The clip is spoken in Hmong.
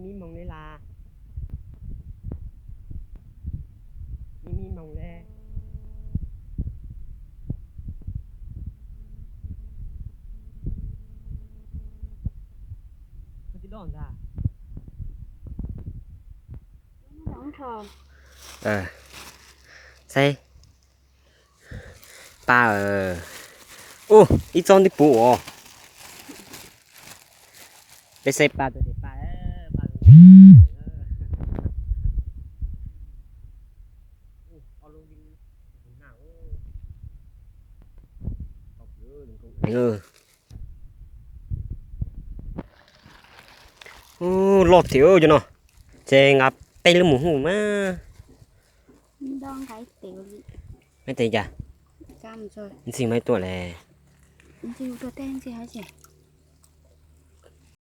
Mib moog le las, mib mib moog le. Saib, pa, ub, ib txob ntib puv os. Peb saib pa tus tes pa. Ub, loj tiag cov no. Ces nqa peb lub mus hu mas. Maiv tes cas, ntxig maiv tuaj le.